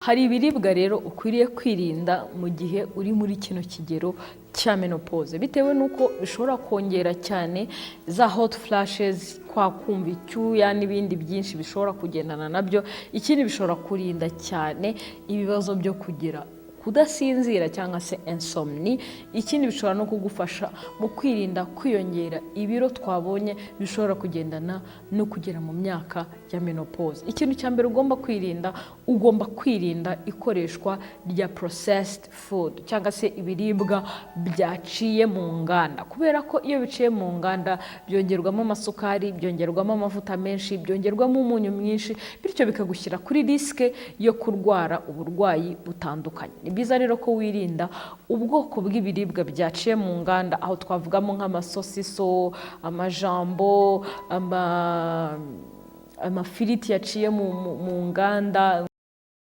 Hari ibiribwa rero ukwiriye kwirinda mu gihe uri muri kino kigero cya menopause, bitewe n'uko bishobora kongera cyane za hot flashes, kwa kumva icyuya n'ibindi byinshi bishobora kugendana nabyo. Ikindi, bishobora kurinda cyane ibibazo byo kugira kudasinzira cyangwa se insomnie. Ikindi, bishobora no kugufasha mu kwirinda kwiyongera ibiro twabonye bishobora kugendana no kugera mu myaka ya menopause. Ikintu cya mbere ugomba kwirinda, ugomba kwirinda ikoreshwa rya processed food cyangwa se ibiribwa byaciye mu nganda, kubera ko iyo biciye mu nganda byongerwamo amasukari, byongerwamo amavuta menshi, byongerwamo umunyu mwinshi, bityo bikagushyira kuri risque yo kurwara uburwayi butandukanye. Ni byiza rero ko wirinda ubwoko bw'ibiribwa byaciye mu nganda, aho twavugamo nk'amasosiso, amajambo, amafiriti yaciye mu nganda.